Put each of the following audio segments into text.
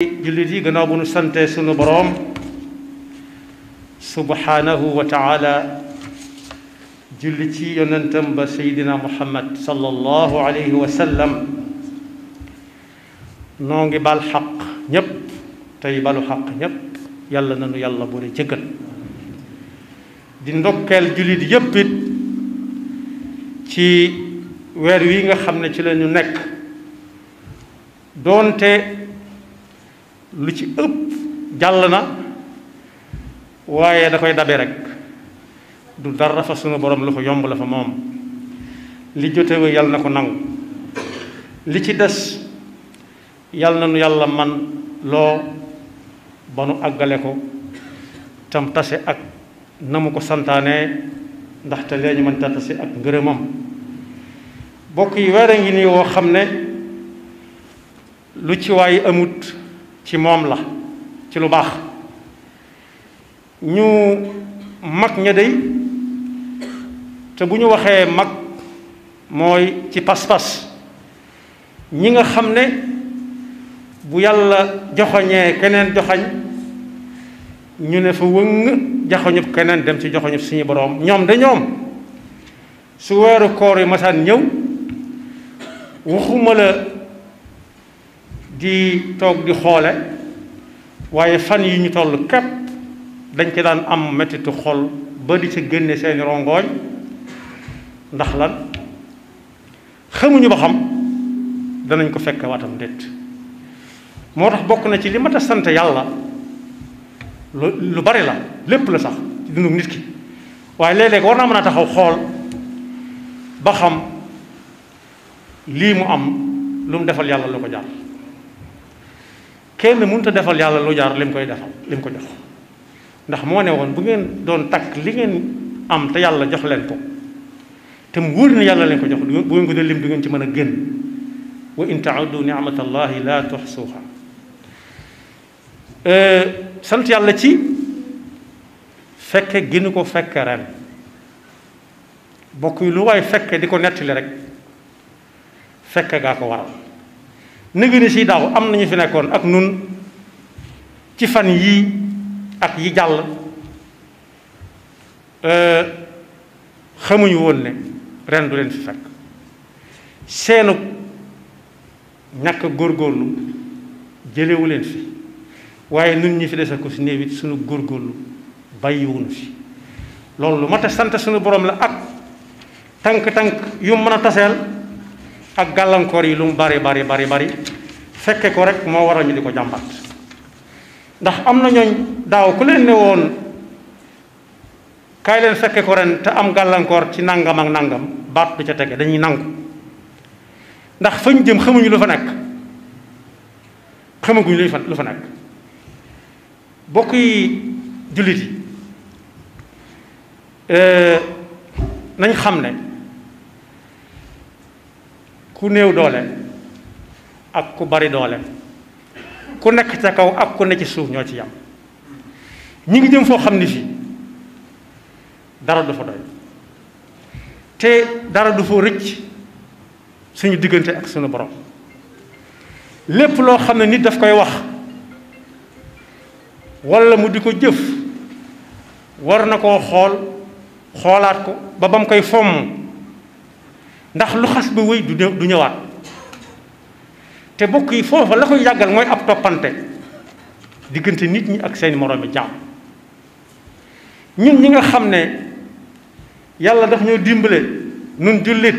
jullit yi gannaaw bu nu sante sunu boroom subhanahu wa taala julli ci yonentam ba seydina muhammad sallallahu alayhi wa sallam noo ngi bal xaq ñépp tey balu xaq ñépp yàlla nanu yàlla boole jëggal di ndokkeel jullit yépp it ci weer wi nga xam ne ci la ñu nekk doonte lu ci ëpp jàll na waaye da koy dabe rek du dara fa sunu borom lu ko yomb la fa moom li jotewu yàlla na ko nangu li ci des yàlla na nu yàlla man loo ba nu àggale ko tam tase ak na mu ko santaane ndaxte lee ñu mën ta tase ak ngërëmam bokk yi weer a ngi nii woo xam ne lu ci waay amut ci moom la ci lu baax ñu mag ña dey te bu ñu waxee mag mooy ci pas-pas ñi nga xam ne bu yàlla joxoñee keneen joxañ ñu ne fa wëng joxoñub keneen dem ci joxoñub suñu boroom ñoom de ñoom su weeru koor yi masaan ñëw waxuma la di toog di xoole waaye fan yi ñu toll képp dañ ci daan am mettitu xol ba di ci génne seeni rongooñ ndax lan xamuñu ba xam danañ ko fekk waatam déet moo tax bokk na ci li mat a sant yàlla lu bari la lépp la sax ci dundu nit ki waaye léeg-léeg war naa mën a taxaw xool ba xam lii mu am lu mu defal yàlla lu ko jar kenn mënut a defal yàlla lu jaar lim koy defal lim ko jox ndax moo ne woon bu ngeen doon takk li ngeen am te yàlla jox leen ko te mu wóor ne yàlla leen ko jox bu ngeen ko dee lim du ngeen ci mën a génn wa in tauddu ni'matallahi la tuxsuha sant yàlla ci fekke gënu ko fekke ren bokk yi lu waay fekke di ko nettali rek fekke gaa ko waral nëgë ni si daaw am nañu fi nekkoon ak nun ci fan yii ak yi jàll xamuñu woon ne ren du leen fi fekk seenu ñàkk góorgóorlu jëlewu leen fi waaye nun ñi fi dese ko si néew it suñu góorgóorlu bàyyiwuñu fi loolu lu mat a sant suñu borom la ak tànk-tànk yu mën a taseel ak gàllankoor yi lu mu bari fekke ko rek moo waral ñu di ko jàmbat ndax am na ñooñ daaw ku leen ne woon kaay leen fekke ko ren te am gàllankoor ci nangam ak nangam baat du ca tege dañuy nangu ndax fañ jëm xamuñu lu fa nekk xamaguñu lu fa nekk bokk yi jullit yi nañ xam ne ku néew doole ak ku bari doole ku nekk ca kaw ak ku ne ci suuf ñoo ci yam ñi ngi jëm foo xam ni fii dara du fa doy te dara du fa rëcc suñu diggante ak suñu borom lépp loo xam ne nit daf koy wax walla mu di ko jëf war na koo xoolaat ko ba mu koy fomm ndax lu xas ba wéy du ñëwaat te bokk yi foofa la koy yàggal mooy ab toppante diggante nit ñi ak seeni moroomi jaam ñun ñi nga xam ne yàlla daf ñoo dimbale nun jullit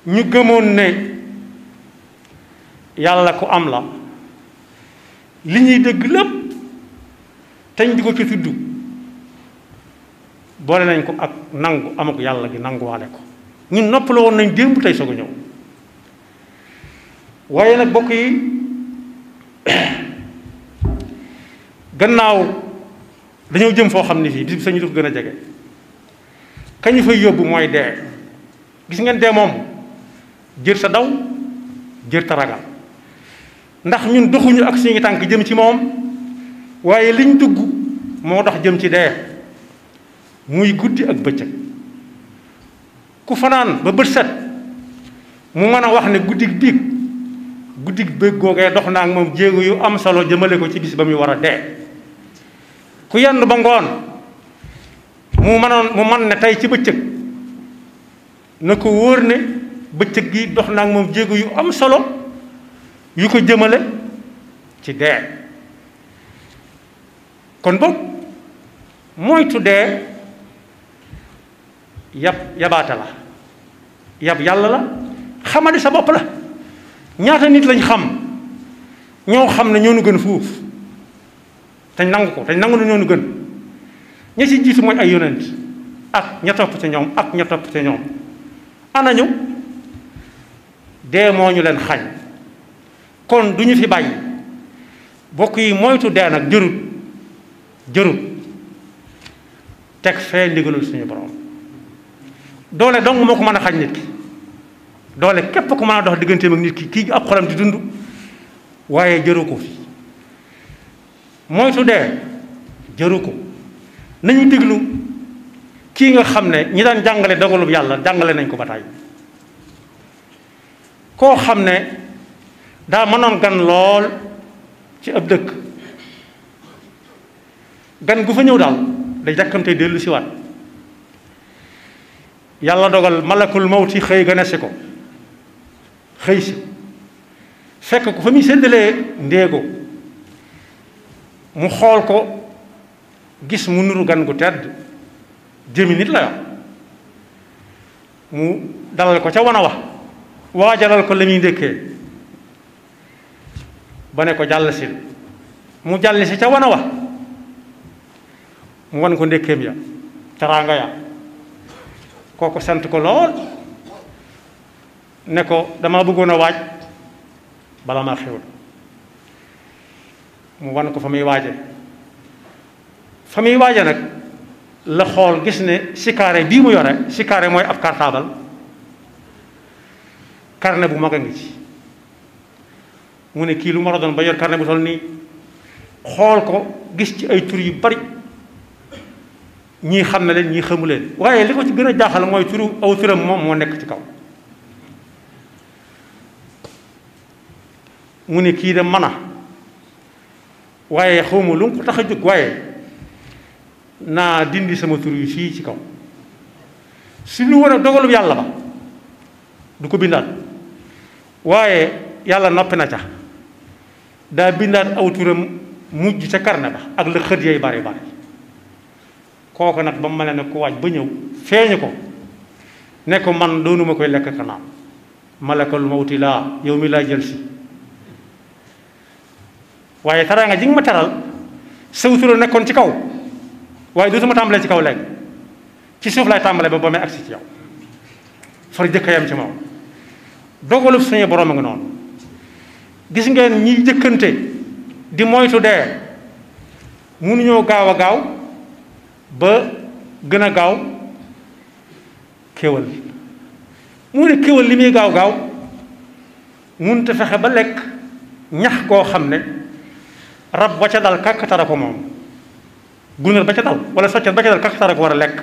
ñu gëmoon ne yàlla ku am la li ñuy dëgg lépp teñ di ko ci tudd boole nañ ko ak nangu am ak yàlla gi nanguwaale ko ñun noppaloo woon nañ démb tey soog a ñëw waaye nag bokk yi gannaaw dañoo jëm foo xam ne fii bis bi sañu du ko gën a jege kañu fay yóbbu mooy dee gis ngeen dee moom jër sa daw jër ta ragal ndax ñun doxuñu ak suñu tànk jëm ci moom waaye liñ dugg moo dox jëm ci dee muy guddi ak bëccëg ku fanaan ba bët set mu mën a wax ne guddi biig guddi bëgg googee dox na ak moom jéego yu am solo jëmale ko ci bis ba muy war a dee. ku yenn ba ngoon mu man ne tey ci bëccëg na ko wóor ne bëccëg gi dox na ak moom jéego yu am solo yu ko jëmale ci dee. kon boog moytu dee yabaate la yab yàlla la xamadi sa bopp la. ñaata nit lañ xam ñoo xam ne ñoo nu gën fuuf te nangu ko te nangu na ñoo nu gën ña ci jiitu mooy ay yonent ak ña topp ca ñoom ak ña topp ca ñoom. anañu dee moo ñu leen xañ kon du ñu fi bàyyi. bokk yi moytu dee nag jërut teg fee ndigalul suñu borom. doole dong moo ko mën a xañ nit ki. doole képp ku mën a dox digganteem ak nit ki kii ab xolam di dund waaye jëru ko fi. moytu dee jëru ko. nañu déglu kii nga xam ne ñi daan jàngale dogalub yàlla jàngale nañ ko ba tàyyi. koo xam ne daa mënoon gan lool ci ab dëkk gan gu fa ñëw daal day jàkkamte dellu si waat yàlla dogal malakul mawti xëy ganesi ko xëy si fekk ko fa muy séddalee ndéego mu xool ko gis mu nuru gan gu tedd jëmi nit la mu dalal ko ca wana wax waajalal ko la muy ndékkee ba ne ko jàll si mu jàll si ca wana wax mu wan ko ndékkeem ya teraanga ya kooku sant ko lool ne ko dama bëggoon a waaj bala maa xewul mu wan ko fa muy waaje nag la xool gis ne sikaare bii mu yore sikaare mooy ab cartable carnet bu mag a ngi ci mu ne kii lu ma doon ba yor carnet bu toll nii xool ko gis ci ay tur yu bari ñii xam na leen ñii xamu leen waaye li ko ci gën a jaaxal mooy aw turam moom moo nekk ci kaw mu ne kii de mën a waaye xawma lu ko tax a jóg waaye naa dindi sama tur yi fii ci kaw su lu war a dogalub yàlla ba du ko bindaat waaye yàlla noppi na ca daa bindaat aw turam mujj ca karne ba ak la xët yay bari bari kooku nag ba mu mel ne ku waaj ba ñëw feeñu ko ne ko man doonuma koy lekk ka naan malakal mawti laa yow mi laa jël si waaye teraanga ji nga ma teral saw tura nekkoon ci kaw waaye dootuma tàmbalee ci kaw léegi ci suuf lay tàmbalee ba may agsi ci yow far jëkka yam ci moom dogalub suñu borom a ngi noonu gis ngeen ñiy jëkkante di moytu dee mënuñoo gaaw a gaaw ba gën a gaaw kéwal mu ne kéwal li muy gaaw gaaw mënut a fexe ba lekk ñax koo xam ne rab ba ca dal kàkkatara ko moom gunóor ba ca dal wala soccet ba ca dal kàkkatara ko war a lekk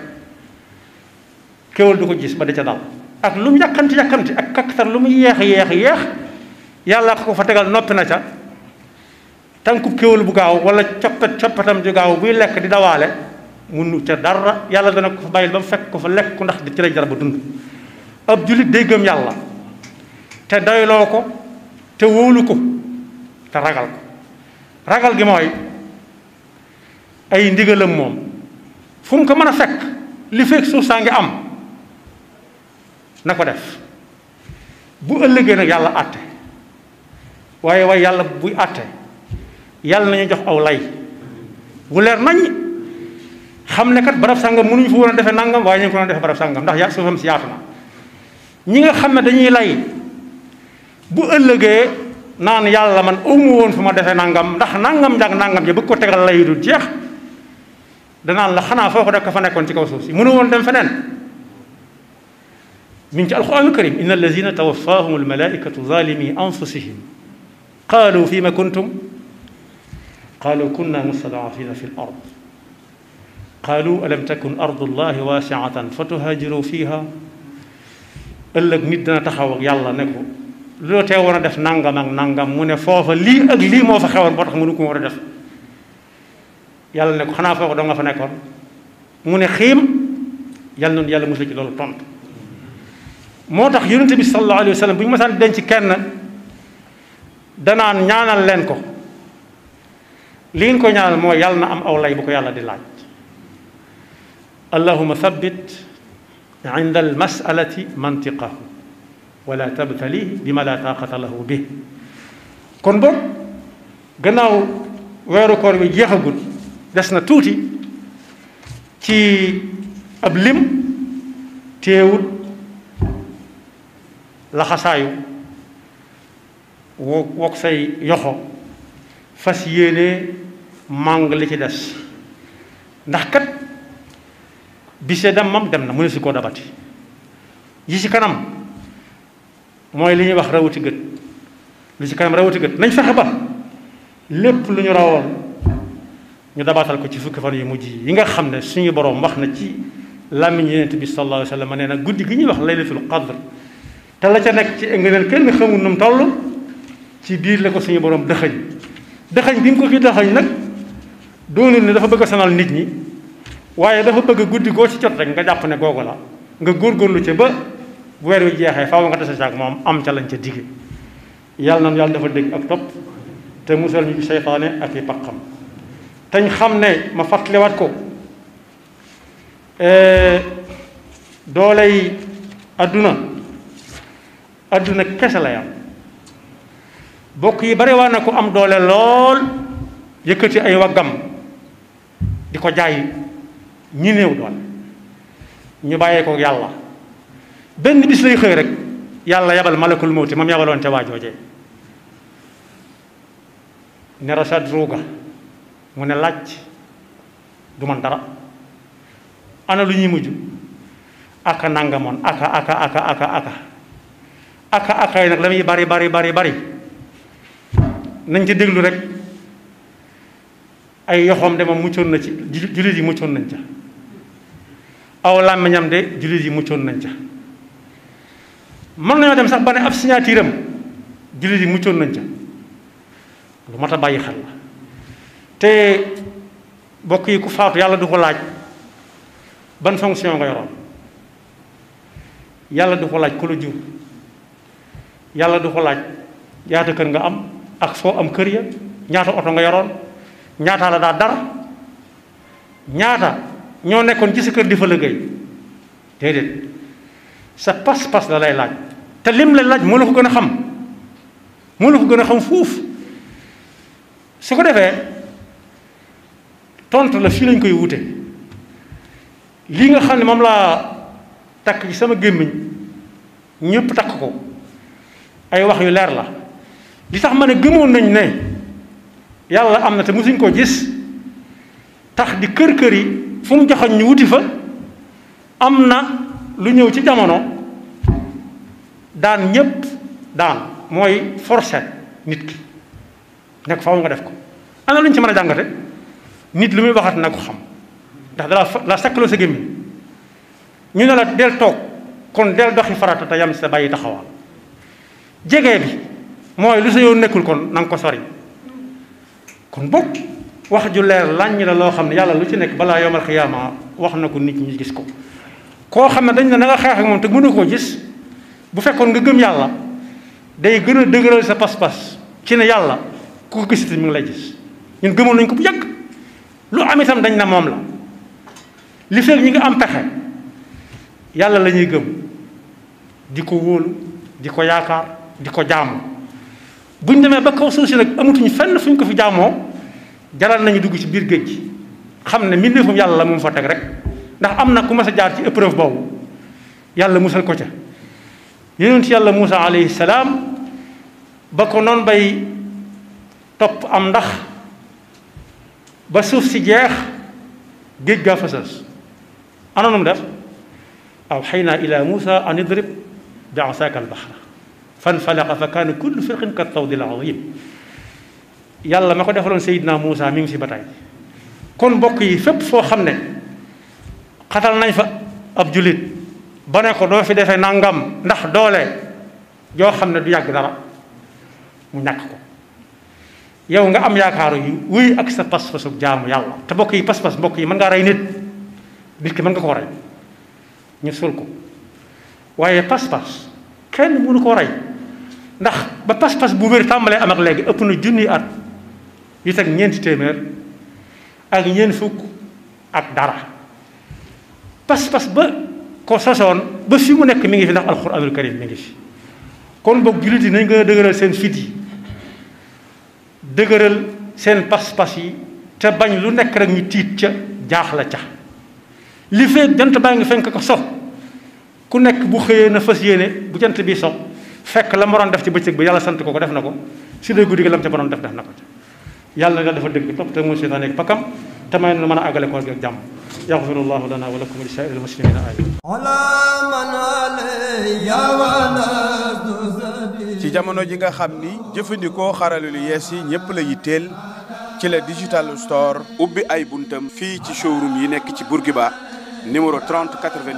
kéwal du ko gis ba da ca dal ak lu mu yàkkamti ak kàkkatar lu mu yeex yàlla ko fa tegal noppi na ca tànkub kéwal bu gaaw wala coppatam ju gaaw buy lekk di dawaale munu ca dara yàlla dana ko fa bàyyil ba mu fekk ko fa lekk ko ndax ci lay jar ba dund ab jullit day gëm yàlla te doyloo ko te wóolu ko te ragal ko ragal gi mooy ay ndigalam moom fu mu ko mën a fekk li fekk suuf saa ngi am na ko def bu ëllëgee nag yàlla àtte waaye yàlla buy àtte yàlla nañu jox aw lay bu leer nañ xam ne kat barab sàngam mënuñu fa woon a defee nangam waaye ñu ngi ko doon defee barab sàngam ndax suufam si yaatu na ñi nga xam ne dañuy lay bu ëllëgee naan yàlla man amu woon fu ma defee nangam ndax nangam njàng nangam ja bëgg ko tegal lay du jeex danaan la xanaa foo ko def ka fa nekkoon ci kaw suuf si mënu woon dem feneen mi ngi ci alquranul karim inna allazina tawaffahum almalaikatu zalimi anfusihim qalu fima kuntum qalu kunna mustadafina fi l ard qalu alam takun ardullahi wasiatan fa tuhajiru fiha ëllëg nit dana taxaw ak yàlla ne ko lu tee woon a def nangam ak nangam mu ne foofa lii ak lii moo fa xewoon boo tax mënu ko war a def yàlla ne ko xanaa foofa doo nga fa nekkoon mu ne xiim yàlla noonu yàlla musal ci loolu tontu. moo tax yonent bi sallallahu alayhi wa sallam bu ñu masaan denc kenn danaan ñaanal leen ko li ngeen ko ñaanal mooy yàlla na am aw lay bu ko yàlla di laaj. allahumma thabbit inda al masalati mantiqahu wala tabtalihi bima la taqata lahu bi. kon boog gannaaw weeru koor bi jeexagut des na tuuti ci ab lim teewut laxasaayu wok say yoxo fas yéene màng li ci des ndax kat bise damam dem na mu ne si koo dabati yi ci kanam mooy li ñuy wax rawati gët li ci kanam rawati gët nañ fexe ba lépp lu ñu rawoon ñu dabatal ko ci fukki fan yu mujj yi nga xam ne suñu boroom wax na ci làmmiñ Yonent bi sallallahu alayhi wa sallam nee na guddi gi ñuy wax laylatul qadr te la ca nekk ci ngëneel kenn xamul nu mu toll ci biir la ko suñu boroom dëxëñ bi mu ko fi dëxëñ nag doonul ne dafa bëgg a sonal nit ñi waaye dafa bëgg guddi goo ci jot rek nga jàpp ne googu la nga góorgóorlu ca ba bu weer wi jeexee faaw nga tase ak moom am ca lañ ca digge yàlla noonu yàlla dafa dégg ak topp te musal ñu seytaane ak i paqam teñ xam ne ma fàttaliwaat ko dooley adduna kese la yam bokk yi bari waa na ko am doole lool yëkkati ay waggam di ko jaay ñi néew doole ñu bàyyee ko yàlla benn bis lay xëy rek yàlla yabal malakul mawti moom yabaloon te waa joojee ne rachad ruuga mu ne laaj du man dara ana lu ñuy mujj aka nangamoon aka yi nag la muy bari nañ ci déglu rek ay yoxoom de moom muccoon na ci jullit yi muccoon nañ ca aw làmmiñam de jullit yi muccoon nañ ca mën nañoo dem sax ba ne ab signature am jullit yi muccoon nañ ca lu mat a bàyyi xel la te bokk yi ku faatu yàlla du ko laaj ban fonction nga yoroon yàlla du ko laaj ku la jur yàlla du ko laaj ñaata kër nga am ak foo am kër ya ñaata oto nga yoroon ñaata la daa dara ñaata ñoo nekkoon ci sa kër di fa liggéey déedéet sa pas-pas la lay laaj te lim la laaj moo la ko gën a xam fuuf su ko defee tontu la fii lañ koy wute lii nga xam ne moom laa takk ci sama gémmiñ ñëpp takk ko ay wax yu leer la li tax ma ne gëmoon nañ ne yàlla am na te musuñ ko gis tax di kër yi fu mu joxoñ ñu wuti fa am na lu ñëw ci jamono daan ñépp daan mooy forcer nit ki nekk faaw nga def ko ana lu ñu ci mën a jàngate nit lu muy waxat na ko xam ndax la sakkaloo sa gémmiñ ñu ne la del toog kon del doxi farata te yam sa bàyyi taxawal jege bi mooy lu sa yoon nekkul kon na nga ko sori kon bokk wax ju leer làññ la loo xam ne yàlla lu ci nekk balaa yowmal xiyaama wax na ko nit ñi gis ko koo xam ne dañ ne na nga xeex ak moom te mënu koo gis bu fekkoon nga gëm yàlla day gën a dëgëral sa pas-pas ci ne yàlla ku ko gisati mi ngi lay gis ñun gëmoon nañ ko bu yàgg lu am itam dañ na moom la li fekk ñi nga am pexe yàlla la ñuy gëm di ko wóolu di ko yaakaar di ko jaamu buñ demee ba kaw suuf si nag amatuñu fenn fuñ ko fi jaamoo jaral nañu dugg ci biir géej gi xam ne mbindeefum yàlla la mu fa teg rek ndax am na ku mas a jaar ci épreuve boobu yàlla musal ko ca yonent yàlla Muusa alayhi salaam ba ko noon bay topp am ndax ba suuf si jeex géej gaa fa sës ana nu mu def awxaynaa ila Muusa an idrib bi asaaka al-bahra fanfalaqa fa kaana kullu firqin ka tawdi al-azim yàlla ma ko defaloon Seydina Muusa mi ngi si ba tey kon mbokk yi fépp foo xam ne xatal nañ fa ab jullit ba ne ko doo fi defee nangam ndax doole joo xam ne du yàgg dara mu ñàkk ko yow nga am yaakaaru yi wuy ak sa pas-pasu jaamu yàlla te mbokk yi pas-pas mbokk yi mën ngaa rey nit ki mën nga koo rey ñu suul ko waaye pas-pas kenn mënu koo rey ndax ba pas-pas bu wér tàmbalee am ak léegi ëpp na junni at yu teg ñeenti téeméer ak ñeent fukk ak dara pas-pas ba ko sosoon ba fi mu nekk mi ngi fi ndax alxuraanul karim mi ngi fi kon boog jullit yi nañ gën a dëgëral seen fit yi dëgëral seen pas-pas yi te bañ lu nekk rek ñu tiit ca jaaxla ca li fekk jant baa ngi fenk ko so ku nekk bu xëyee na fas yéene bu jant bi so fekk la mu doon def ci bëccëg bi yàlla sant ko def na ko si dee guddi gi la mu ca doon def na ko ca yàlla nga dafa dëgg topp te mu seytaan nekk pakam te may nu mën a àggale ko ak jàmm yaxfirullahu lana wa lakum wa li saa'iril muslimina amin ci jamono ji nga xam ni jëfandikoo xarala lu yees yi ñëpp la yitteel ci la digital store ubbi ay buntam fii ci showroom yi nekk ci Bourguiba numéro 30 80